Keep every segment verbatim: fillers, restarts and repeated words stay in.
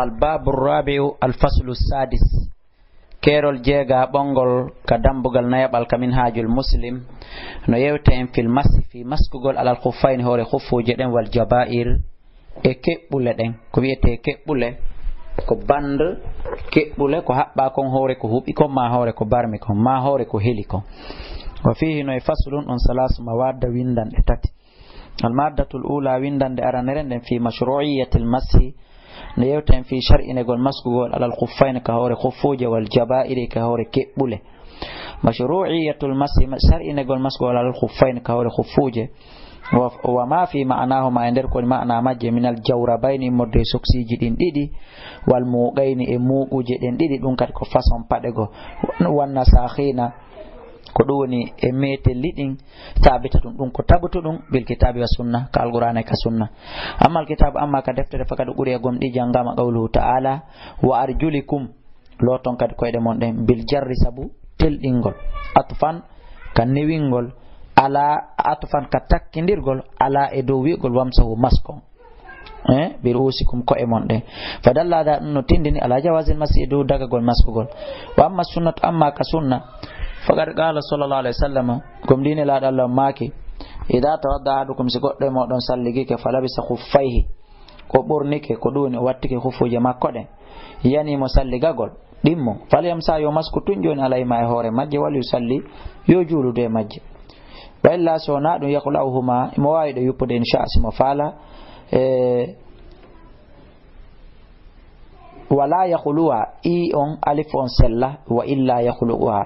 Al babu rabi'u al faslu sadis. Keerol jeegaɓongol ka dambugal nayaɓal ka Minhajul Muslim, no yewta en fil masi, fi maskugol alal khuffayni, hoore khuffuuje ɗen, wal jaba'ir, e keɓɓule ɗen. Ko wiyetee keɓɓule, ko band keɓɓule, ko haɓɓaa kon hoore ko huɓi kon, maa hoore ko barmi kon, maa hoore ko heli kon. Wa fihi, no e faslun on, salaasu mawadda, windanɗe tati. Al maddatul ula, windande aranere nden, fi mashru'iyatil masi, no yewta en fi shar'inegol maskugol alal khuffayni, ka hoore khuffuuje, wal jaba'iri, ka hoore keɓɓule. Mashru'iyatul masi, shar'inegol maskugol alal khuffayni, ka hoore khuffuuje. Wa, wa ma fi ma'nahuma, e nder ko woni ma'na majje, minal jawrabayni, immorde e soksiiji ɗin ɗiɗi, wal muqayni, e muquuje ɗen ɗiɗi, ɗum kadi ko façon paɗe goo, wan nasakhina, ko ɗum woni e meetelli ɗin, thabitatun, ɗum ko tabutuɗum, bil kitabi wa sunna, ka alqur'ana e ka sunna. Amma al kitabu, amma ka deftere, faqad quri'a, gomɗii janngama, qawluhu ta'ala, wa arjulikum, looton kadi koyɗe mon ɗen, bil jarri, sabu telɗingol, atfan, ka newingol, ala, atfan, ka takkindirgol, ala, e dow wi'gol, wamsahu, maskon, eh, bi ru'usikum, ko'e mon ɗen. Fa dalla, ada, ɗum no tindini, ala jawazil masi, e dow dagagol maskugol. Wa amma sunnatu, amma ka sunna, faqad qala sallallahu alaihi wasallam, gomɗii Nelaaɗo Allah maaki, ida tawadda ahadukum, si goɗɗo e moɗon salligike, fa labisa khuffayhi, o ɓornike, ko ɗum woni o wattike khuffuuje makko ɗen, yani mo salligagol, ɗimmo, falyamsa, yo masku tun jooni, alayhima, e hoore majje, wal yusalli, yo juuludu e majje. Wa illa, so wonaa ɗum, yakhla'uhuma, imo waawi ɗe yuppude, in sha'a, si mo faala, e, wala yakhlu'uha, i on, alif on sella, wa illa yakhlu'uha,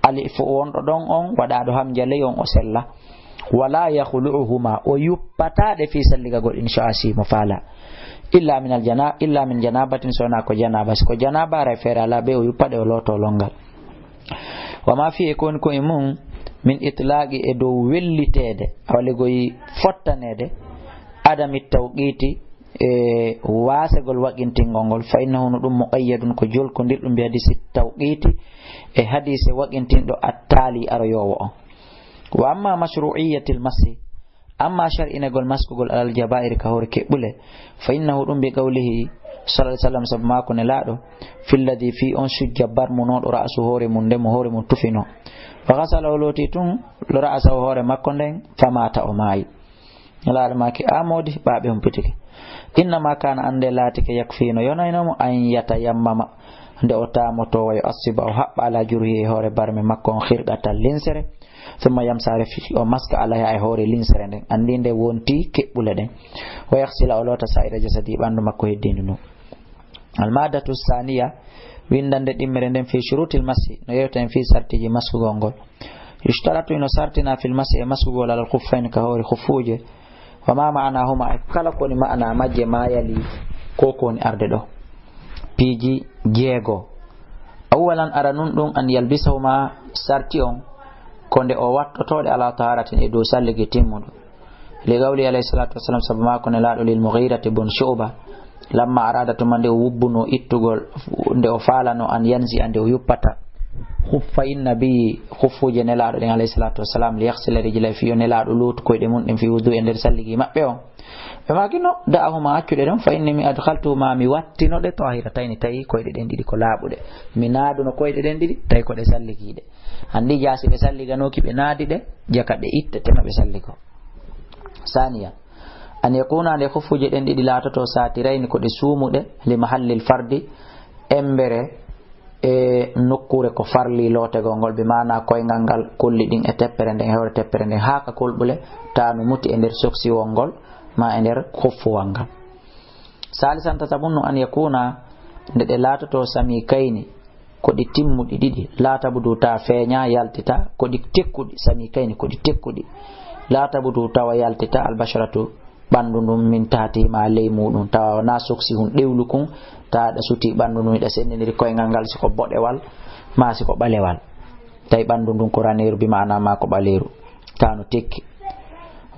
alif wonɗo ɗon on, waɗaaɗo hamja ley on, o sella. Wala yakhlu'uhuma, o yuppataa ɗe fii salligagol, in sha'a, si mo faala. Illa min al jana-, illa min janabatin, so wonaa ko janaba. Si ko janaba, haray feere alaa ɓe, o yuppa ɗe, o looto longal. Wa ma fi, e ko woni ko e mum, min itlaqi, e dow welliteede, awa legoyi fottaneede, adami tawqiti, e waasegol waqintingol ngol, fa innahu, no ɗum, muqayyadun, ko jolkondirɗum, bi hadisi tawqiti, e hadise waqintinɗo attaali aroyoowo on. Wa amma mashru'iyatil masi, amma shar'inegol maskugol alal jaba'iri, ka hoore keɓɓule, fa innahu, ɗum, bi qawlihi sallallahu alaihi wasallam, sabu maako Nelaaɗo, filladi, fii on, shujja, barmunooɗo, ra'su, hoore mum nden, mo hoore mum tufino, fa ghasala, o looti tun, ra'sahu, hoore makko nden, fa mata, o maayi. Nelaaɗo maaki, a moodi, ɓaaɓe humpitike. Innama kana, annde laatike, yakfi, no yonayno mo, an yatayammama, nde o taamoto, wa yu'assiba, o haɓɓa, ala jurhi, e hoore barme makko on, khirqatan, linsere, thumma yamsaha, refti o maska, alayha, e hoore linsere nden, anndi nde wonti keɓɓule ɗen, wa yaghsila, o loota, sa'ira jasadi, ɓanndu makko heddiindu ndun. Al maddatu thaniya, winndannde ɗimmere nden, fi shurutil masi, no yewta en fii sartiiji maskugol ngol. Yushtaratu, ino sartina, fil masi, e maskugol, alal khuffayni, ka hoore khuffuuje, wa ma ma'anahuma, e kala ko woni ma'ana majje, ma yali, ko ko woni arde ɗo. Piiji jeego. Awwalan, aranun ɗum, an yalbisahuma, sarti on, ko nde o wattoto ɗe, ala taharatin, e dow salligi timmuɗo. Li qawli alayhi salatu wassalam, sabu maako Nelaaɗo, lil Mughirati bun Shu'ba, lamma arada, tuma nde o wubbuno ittugol, nde o faalano, an yanzi, ande o yuppata, khuffayin nabi, khuffuuje Nelaaɗo ɗen alayhi salatu wassalam, li yaghsila rijlay, fii yo Nelaaɗo lootu koyɗe mum ɗen, fii wudu, e nder salligi maɓɓe on. Ɓe maaki, no, da'ahuma, accuɗe ɗon, fa inni mi adkhaltuhuma, mi wattino ɗe, tahiratayni, tawi koyɗe ɗen ɗiɗi ko laaɓuɗe. Mi naaduno koyɗe ɗen ɗiɗi, tawi ko ɗe salligiiɗe. Anndi jaasi ɓe salliganooki, ɓe naadi ɗe, jaka ɗe itteteno ɓe salligo. Saniya, an yakuna, nde khuffuuje ɗen ɗiɗi laatoto, satirayni, ko ɗe suumuɗe, li mahallil fardi, embere, e nokkuure ko farli lootegol ngol, bi maana koyngal ngal, kolli ɗin e teppere nden, e hoore teppere nden, haa ka kolɓule, taa no muti e nder soksiwol ngol, maa e nder khuffuwal ngal. Salisan, tataɓun, no an yakuna, nde ɗe laatoto, samikayni, ko ɗi timmuɗi ɗiɗi, laa tabdu, taa feeña, yaltita, ko ɗi tekkuɗi, samikayni, ko ɗi tekkuɗi, laa tabdu, tawa yaltita, albasharatu, ɓanndu ndun, min tahtihima, ley muɗum, tawa wonaa soksi hun ɗewlu kun, taa ɗa suti ɓanndu ndun, hiɗa senndindiri koyngal ngal, si ko boɗewal, maa si ko ɓalewal, tawi ɓanndu ndun ko raneeru, bi maana maa ko ɓaleeru, taa no tekki.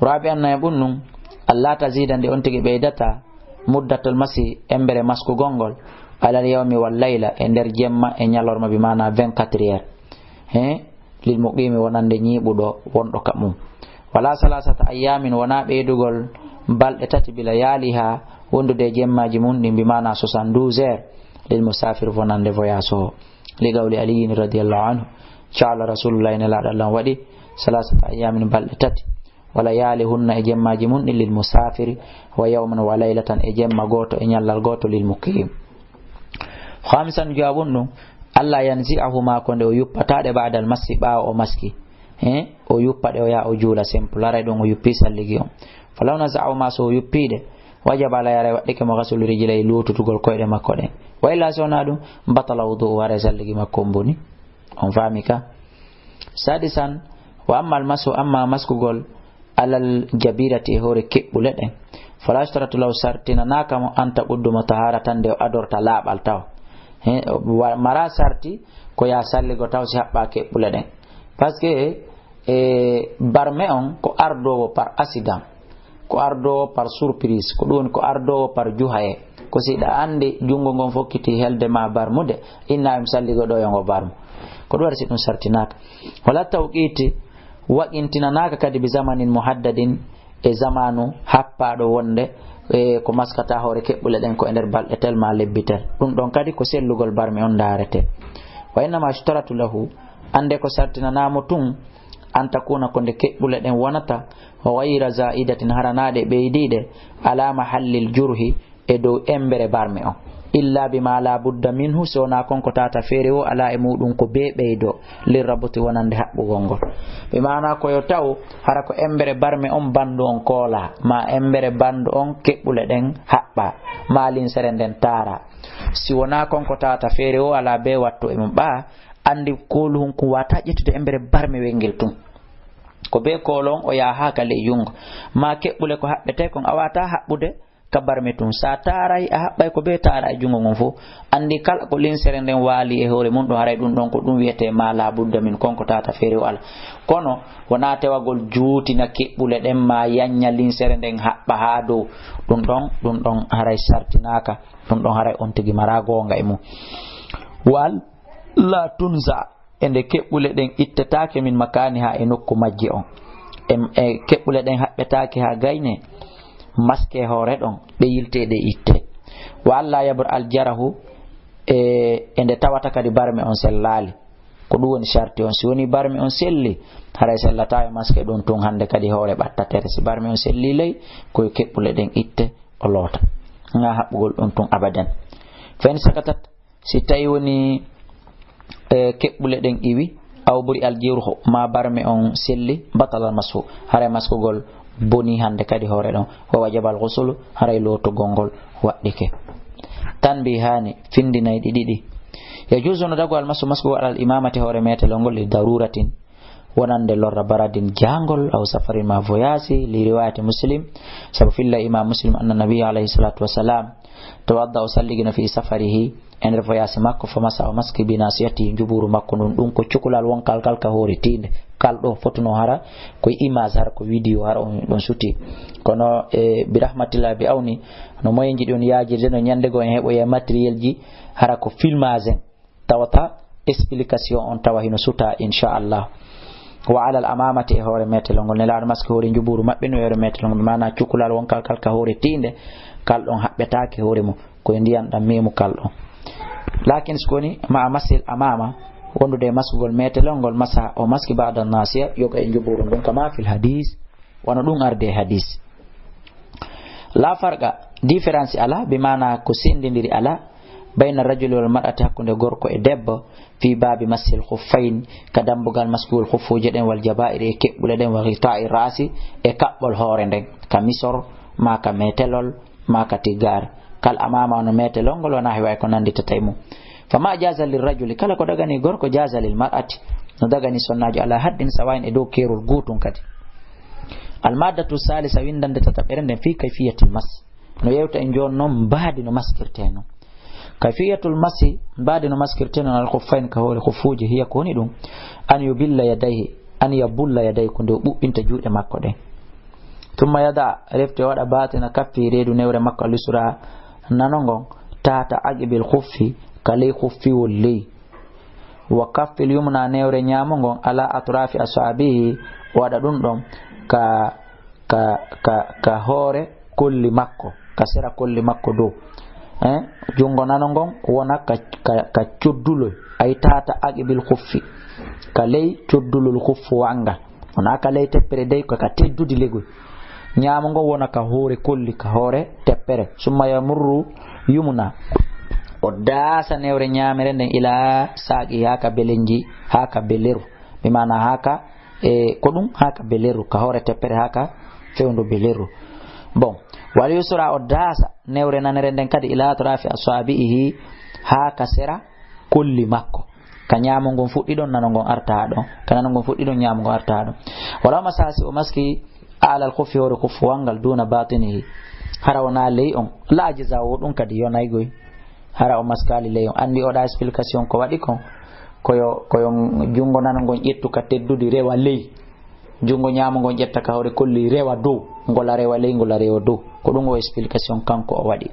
Rabi'an, nayaɓun nun, alla tazida, nde on tigi ɓeydata, muddatul masi, embere maskugol ngol, alal yawmi wal layla, e nder jemma e ñalorma, bi maana vingt-quatre heures. He? Lil muqimi, wonande ñiiɓuɗo wonɗo ka mum. Wala salasata ayyamin, wonaa ɓeydugol balɗe tati, bila yaaliha, wondude e jemmaaji mum ɗin, bi maana soixante-douze heures, lil musafir, wonande voyage o. Li qawli Aliyin radiyallahu anhu, ja'ala Rasulullah, nelaaɗo Allah on waɗi, salasata ayyamin, balɗe tati, wala yaalihunna, e jemmaaji mum ɗin, lil musafiri, wa yawman wa laylatan, e jemma gooto e ñallal gooto, lil muqim. Khamisan, jowaɓun ɗum, alla yanzi'ahuma, ko nde o yuppata ɗe, ba'dal massi, ɓaawo o maski. He, o yuppa ɗe, o yaha o juula simple, haray ɗum o yuppi salligi on. Falaw naza'ahuma, so o yuppi ɗe, wajaba alayhi, haray waɗɗike mo ghaslu rijlayhi, luututugol koyɗe makko ɗen. Wa illa, so wonaa ɗum, batala wudu'uhu, haray salligi makko on boni. On faami ka? Sadisan, wa ammal masu, amma maskugol, alal jabirati, e hoore keɓɓule ɗen. Fala yushtaratu lahu, sartinanaaka mo, an taquddu mo taharatan, nde o adorta laaɓal taw. He, wa-, mara sarti ko ya salligo taw si haɓɓa keɓɓule ɗen. Parce que, e, barme on ko ardoowo par accident, ko ardoowo par surprise, ko ɗum woni ko ardoowo par juhaye. Ko si ɗa anndi junngo ngon fokkiti helde ma barmude, inna mi salligo ɗo yo ngo barmu. Ko ɗum waɗi si ɗum sartinaaka. Wala tawqiti, waɗintinanaaka kadi bi zamanin muhaddadin, e zamanu happaaɗo wonde, e, ko maskata hoore keɓɓule ɗen ko e nder balɗe tel ma lebbi tel. Ɗum ɗon kadi ko sellugol barme on ndaarete. Wa innama yushtaratu lahu, annde ko sartinanaa mo tun, an takuna, ko nde keɓɓule ɗen wonata, ghayra za'idatin, hara naa ɗe ɓeydiiɗe, ala mahallil jurhi, e dow embere barme on. Illa bima la budda minhu, si wonaa kon ko tata feere o alaa e muɗum ko bee ɓeydo, lirrabuti, wonande haɓɓugol ngol. Bi maana ko yo taw hara ko embere barme on bandu on koola, ma embere bandu on keɓɓule ɗen haɓɓa, ma linsere nden taara. Si wonaa kon ko tata feere o alaa bee wattu e mum ɓaa, anndi kooluhun kun wata ƴettude embere barme wengel tun. Ko bee koolo on o yaha ka ley jungo. Ma keɓɓule ko haɓɓete kon a wata haɓɓude ka barme tun. Sa taaray a haɓɓay ko bee taara e jungo ngon fow. Anndi kala ko linsere nden waali e hoore mum ɗum, haray ɗum ɗon ko ɗum wiyete ma la budda min, kon ko tata feere o alaa. Kono wonaa tewagol juutina keɓɓule ɗen ma yanña linsere nden haɓɓa haa dow. Ɗum ɗon, ɗum ɗon haray sartinaaka. Ɗum ɗon haray on tigi mara goonga e mum. Wal la tunza, e nde keɓɓule ɗen ittetaake min makaniha, e nokku majje on. E, e keɓɓule ɗen haɓɓetaake haa gayne, maske hoore ɗon, ɗe yilte ɗe itte. Wa alla yabra al jarahu, e, e nde tawata kadi barme on sellaali. Ko ɗum woni sarti on. Si woni barme on selli, haray sellata e maske ɗum tun hannde kadi hoore ɓattatere. Si barme on selli ley, ko yo keɓɓule ɗen itte, o loota. Ŋa haɓɓugol ɗum tun abadan. Fa in sakatat, si tawi woni, e, keɓɓule ɗen iwi, aw buri al jirhu, ma barme on selli, batalal masu, haray maskugol boni hannde kadi hoore ɗon. Wa wajabal ghuslu, haray lootugol ngol waɗɗike. Tanbihani, findinayɗi ɗiɗi. Yajuzu, no dago al masu, maskugol alal imamati hoore metelol ngol, li daruratin, wonande lorra, baradin, jangol, aw safarin, ma voyage, li riwayati Muslim, sabu filla imam Muslim, anna nabiyya alayhi salatu wassalam, tawadda, o salligino fi safarihi, e nder voyage makko, fa masa, o maski bi nasiyati, njuɓɓuru makko ndun, ɗum ko cukalal wonkal kal ka hoore tiinde, kal ɗo fotuno hara ko image, hara ko vidéo, hara on ɗon suti. Kono, e, bi rahmatillah, bi awni, no moyen jiɗi on yaajirde, no ñande goo en heɓoya matériel ji, hara ko filmage en. Tawata explication on tawa hino suta, inchallah. Wa alal amamati, e hoore metelol ngol. Nelaaɗo maski hoore njuɓɓuru maɓɓe no e hoore metelol ngol. Maana cukalal wonkal kal ka hoore tiinde, kal ɗon haɓɓetaake hoore mum. Ko e ndiyan ɗan memu kal ɗon. Lakin si ko woni ma masil amama, wondude e maskugol metelol ngol, masa o maski ba'da nasiya, yoga e njuɓɓuru ndun, kama fil hadis, wano ɗum arde e hadis. La farqa, différence alaa, bi maana ko sendindiri alaa, bayna rajuli wal mar'ati, hakkunde gorko e debbo, fi babi massil khuffayn, ka dambugal maskugol khuffuuje ɗen, wal jaba'iri, e keɓɓule ɗen, wa ghita'i ra'si, e kaɓɓol hoore nden, ka misor, ma ka metelol, ma ka tiggar, kal amama, wano metelol ngol, wona hewa e ko nanditata e mum. Fa ma jaza lir rajuli, kala ko dagani gorko, jaza lil mar'ati, no dagani sonnaajo, ala haddin sawayin, e dow keerol gootun kadi. Al maddatu salisa, windande tataɓere nden, fi kayfiyatil mas, no yewta e jooni non mbaadi no maskirte non. Kayfiyatul masi, mbaadi no maskirte non, al khuffayn, ka hoore khuffuuje, hiya, ko woni ɗum, an yubilla yadayhi, an yabulla yadayhi, ko nde o ɓuɓɓinta juuɗe makko ɗen. Thumma yada, refti o waɗa batina kaffi, reedu newre makko, al yusra, nano ngon, tahta aqibil khuffi, ka ley khuffiwol ley. Wa kaffil yumna, newre ñaamo ngon, ala atrafi asabihi, o waɗa ɗum ɗon ka, ka, ka, ka hoore kolli makko, ka sera kolli makko dow. Eh, junngo nano ngon wona ka, ka, ka coddulol, ay taata aqibil khuffi, ka ley coddulol khuffu wanngal. Wona ka ley teppere dey, ko ka teddudi legoy. Ñaamo ngon wona ka hoore kolli, ka hoore teppere. Summa yamurru yumna. O daasa newre ñaamere nden ila saaqi, haa ka belenji, haa ka beleru. Bi maana haa ka, e, ko ɗum haa ka beleru, ka hoore teppere haa ka fewndo beleru. Bon, wal yusra, o daasa newre nanere nden kadi ila atrafi asabi'ihi, haa ka sera kolli makko. Ka ñaamo ngon fuɗɗi ɗon, nano ngon arta haa ɗon. Ka nano ngon fuɗɗi ɗon, ñaamo ngon arta haa ɗon. Wala masasi, o maski alal khuffi, hoore khuffu wanngal, duna batinihi. Hara wona ley on. La ajiza, o ɗum kadi yonaygoy. Hara o maskali ley on. Anndi oɗa explication ko waɗi kon. Koyo, koyo junngo nano ngon ƴettu ka teddudi rewa ley. Junngo ñaamo ngon ƴetta ka hoore kolli rewa dow. Ngola rewa ley, ngola rewa dow. Ko ɗum o explication kanko o waɗi.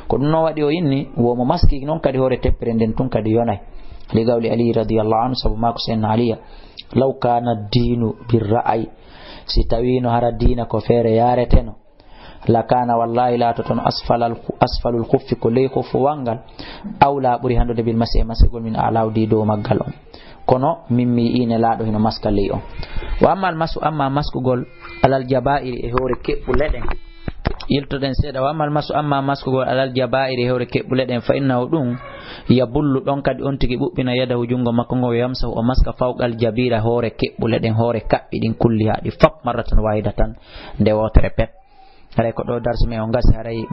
Ko ɗum no waɗi o inni, wo mo maski non kadi hoore teppere nden tun kadi yonay. Li qawli Ali radiyallahu anhu, sabu maako Seydina Aliya. Law kana dinu bir ra'ayi. Si tawino hara diina ko feere yareteno. Lakana, wallahi, laatotono asfalal khu-, asfalul khuffi, ko ley khuffu wanngal, awla, ɓuri handude, bil masi, e masigol, min alaw, di dow maggal on. Kono min mi yi'ii ne laaɗo hino maska ley on. Wa ammal masu, amma maskugol alal jaba'iri, e hoore keɓɓule ɗen. Yiltoɗen seeɗa. Wa ammal masu, amma maskugol alal jaba'iri, e hoore keɓɓule ɗen, fa innahu, ɗum, yabullu, ɗon kadi on tigi ɓuɓɓina, yadahu, junngo makko ngon, yamsahu, o maska, fawqal jabira, hoore keɓɓule ɗen, hoore kaɓɓi ɗin, kulliha, ɗi fop, marratan wahidatan, nde wootere pet. Haray ko ɗo darsu men on gasi, haray